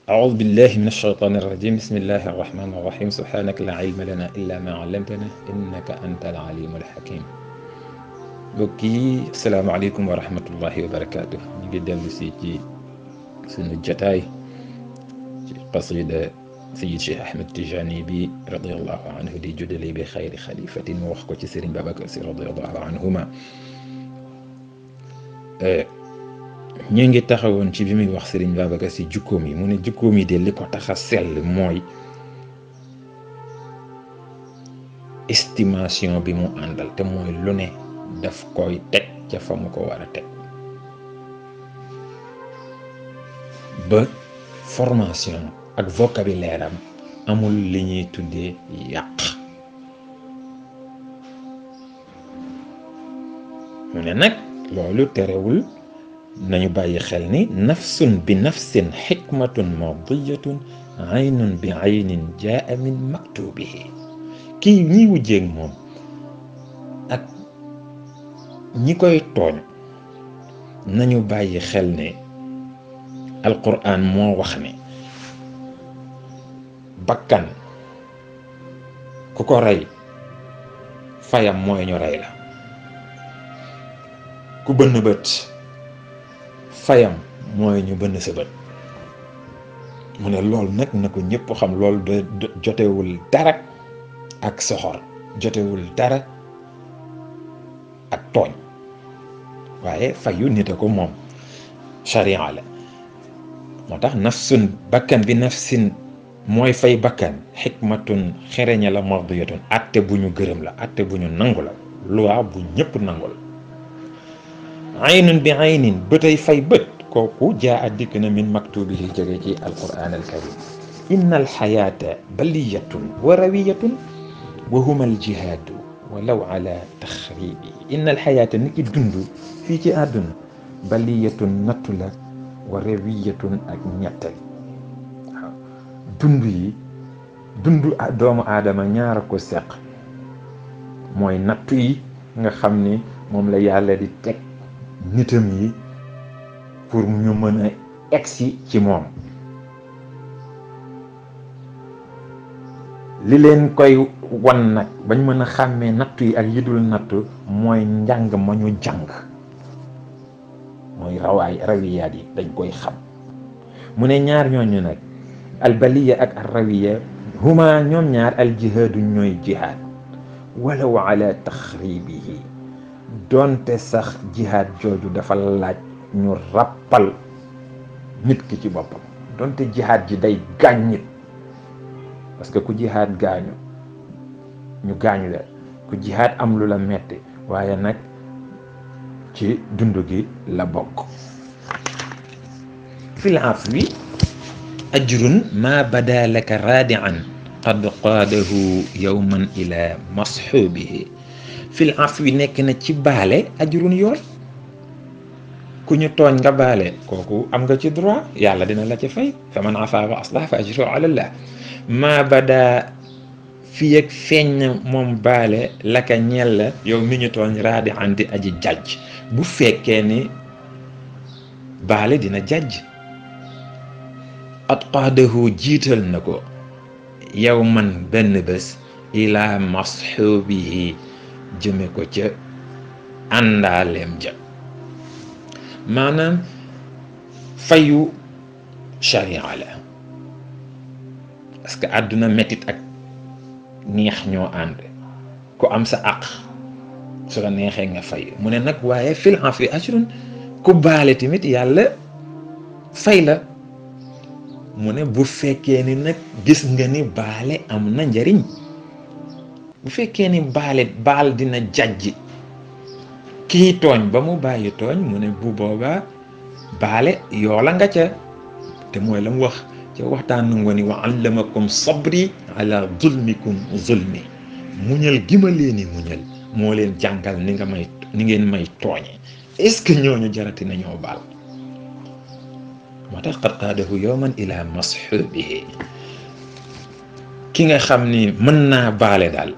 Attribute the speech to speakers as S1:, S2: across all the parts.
S1: أعوذ بالله من الشيطان الرجيم بسم الله الرحمن الرحيم سبحانك لا علم لنا إلا ما علمتنا إنك أنت العليم الحكيم. بكي السلام عليكم ورحمة الله وبركاته. نيجي دلو سيجي سنو جتاي قصيدة سيد شيخ أحمد تجاني بي رضي الله عنه دي جدلي بخير خليفة ووخكو سيرين بابكر رضي الله عنهما. ñi ngi taxawoon ci bi muy wax Serigne Babacar Sy jukkoom yi mu ne jukkoom yi de li ko tax a sell mooy estimation bi mu àndal te mooy lu ne daf koy teg ca fa mu ko war a teg ba formation ak vocabulaire am amul li ñuy tuddee yàq. mu ne nag loolu terewul nañu bàyyi xel ni nafsun bi nafsin xikmatun madiyatun aynun bi aynin jaa min maktubihi. kii ñi wujjeeg moom ak ñi koy tooñ nañu bàyyi xel ne alquran moo wax ne bakkan ku ko rey fayam mooy ñu rey la, ku bënn bët fayam mooy ñu bënn sa bët. mu ne loolu nag na ko ñëpp xam, loolu de jotewul dara ak soxor, jotewul dara ak tooñ, waaye fayu nit a ko moom, sharia la. moo tax nafsun bakkan bi nafsin mooy fay bakkan, xikmatun xereña la mardiyatun atte bu ñu gërëm la, atte bu ñu nangu la, loi bu ñëpp nangu la. aynun bi aynin bëtay fay bët, kooku jaa a dikk na min maktubihi jóge ci alquran alkarim. inna alxayaata baliyatun wa rawiyatun wa huma aljihaadu walaw ala taxribihi. inna alxayaata ni ki dund fii ci àdduna baliyatun nattu la wa rawiyatun ak ñettali. waaw dund yi dund doomu aadama ñaara ko seq, mooy nattu yi nga xam ni moom la yàlla di teg nitam yi pour ñu mën a egsi ci moom. li leen koy wan nag bañ mën a xàmmee nattu yi ak yidul nattu mooy njàng ma ñu jàng, mooy rawiyaat yi dañ koy xam. mu ne ñaar ñooñu nag albaliya ak arrawiya huma ñoom ñaar aljihaadu ñooy jihaad walaw ala taxribihi, doonte sax jihaad jooju dafa laaj ñu ràppal nit ki ci boppam, doonte jihaad ji day gaañ nit, parce que ku jihaad gaañu ñu gaañu la, ku jihaad am lu la metti, waaye nag ci dund gi la bokk. fil afwi ajrun ma bada laka raadian qad qaadahu yawman ila masxubihi. fil afwi nekk na ci baale ajrun yoon. ku ñu tooñ nga baale, kooku am nga ci droit, yàlla dina la ci fay. fa man afa wa aslah fa ajruhu ala llah. maa bada fii ak feeñ moom baale laka ñeel la yow mi ñu tooñ raadi andi aji jajj, bu fekkee ni baale dina jajj. atqaadahu jiital na ko yow man benn bés ila masxubihi jëme ko ca àndaaleem ja. maanaam fayu sharia la, parce que àdduna metit ak neex ñoo ànd, ku am sa àq su la neexee nga fay. mu ne nag waaye fil afwi ajrun, ku baale tamit yàlla fay la. mu ne bu fekkee ni nag gis nga ni baale am na njariñ, bu fekkee ni baal dina jajji kii tooñ ba mu bàyyi tooñ, mu ne bu boobaa baale yoola nga ca. te mooy la mu wax ca waxtaan nga ni wa allamakum sabri ala zulmikum zulmi, muñal gi ma leen i muñal moo leen jàngal ni ngeen may tooñe. est-ce que ñooñu jarati nañoo baal? moo tax qad qaadahu yawman ila masxubihi. ki nga xam ni mën naa baale daal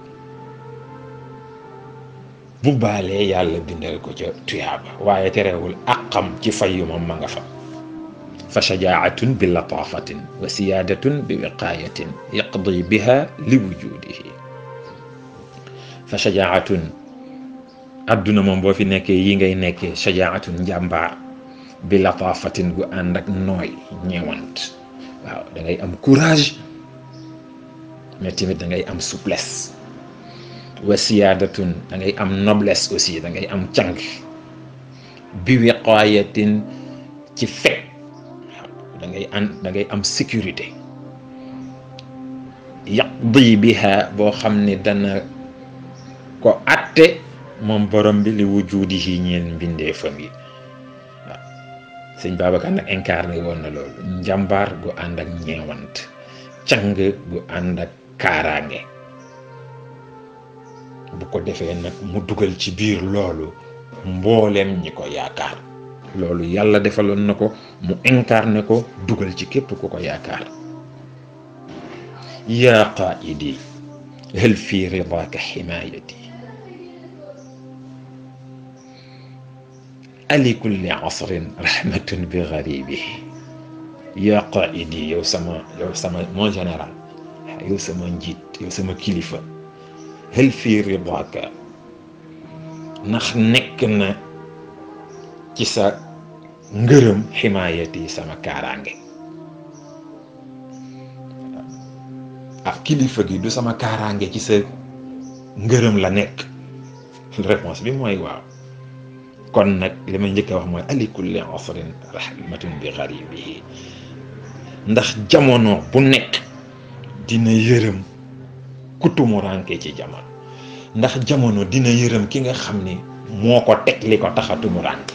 S1: bu baalee yàlla bindal ko ca tuyaaba, waaye terewul àqam ci fay yu moom ma nga fa. fa shajaatun bi lataafatin wa siyaadatun bi wiqaayatin yaqdi biha li wujudihi. fa shajaatun adduna moom boo fi nekkee yi ngay nekkee shajaatun njàmbaar bi lataafatin gu ànd ak nooy ñeewant. waaw da ngay am courage mais tamit da ngay am souplesse. wa siyaadatun da ngay am noblesse aussi, da ngay am càng. bi wiqaayatin ci fekk da ngay am sécurité. yaqdi biha boo xam ne dana ko atte moom borom bi li wujudihi ñeel mbindeefam yi. waaw sëñ Babacar nag incarné woon na loolu, njàmbaar gu ànd ak ñeewant, càng gu ànd ak kaaraange. bu ko defee nag mu dugal ci biir loolu mbooleem ñi ko yaakaar. loolu yàlla defaloon na ko, mu incarné ko, dugal ci képp ku ko yaakaar. yaa qaa'idi hal fi ridaaka himaayati ali kulli asrin rahmatun bi garibihi. yaa qaa'idi yow sama mon général, yow sama njiit, yow sama kilifa. hal fi ridaaka ndax nekk na ci sa ngërëm himaayati sama kaaraange. ak kilifa gi du sama kaaraange ci sa ngërëm la nekk? réponse bi mooy waaw. kon nag li ma njëkk a wax mooy ali kulli asrin rahmatun bi garibihi. ndax jamono bu nekk dina yërëm ku tumuranke ci jamono. ndax jamono dina yërëm ki nga xam ni moo ko teg li ko tax a tumuranke.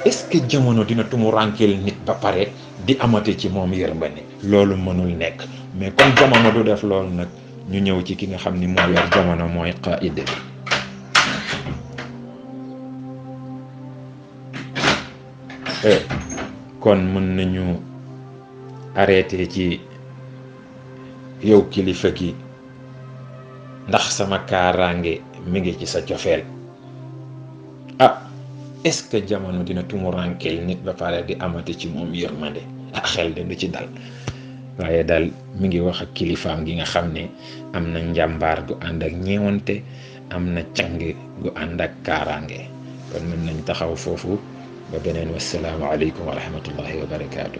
S1: est-ce que jamono dina tumurankeel nit ba pare di amati ci moom yërmande? loolu mënul nekk. mais comme jamono du def loolu nag ñu ñëw ci ki nga xam ni moo yor jamono, mooy qaa'id bi. kon mën nañu arrêté ci yow kilifa gi ndax sama kaaraange mi ngi ci sa cofeel. est-ce que jamono dina tumurankeel nit ba pare di amati ci moom yërmande? xel de du ci dal. waaye daal mi ngi wax ak kilifaam gi nga xam ne am na njàmbaar gu ànd ak ñeewante, am na càng gu ànd ak kaaraange. kon mën nañ taxaw foofu ba beneen. wassalaamu aleykum wa rahmatullahi wa barakaatu.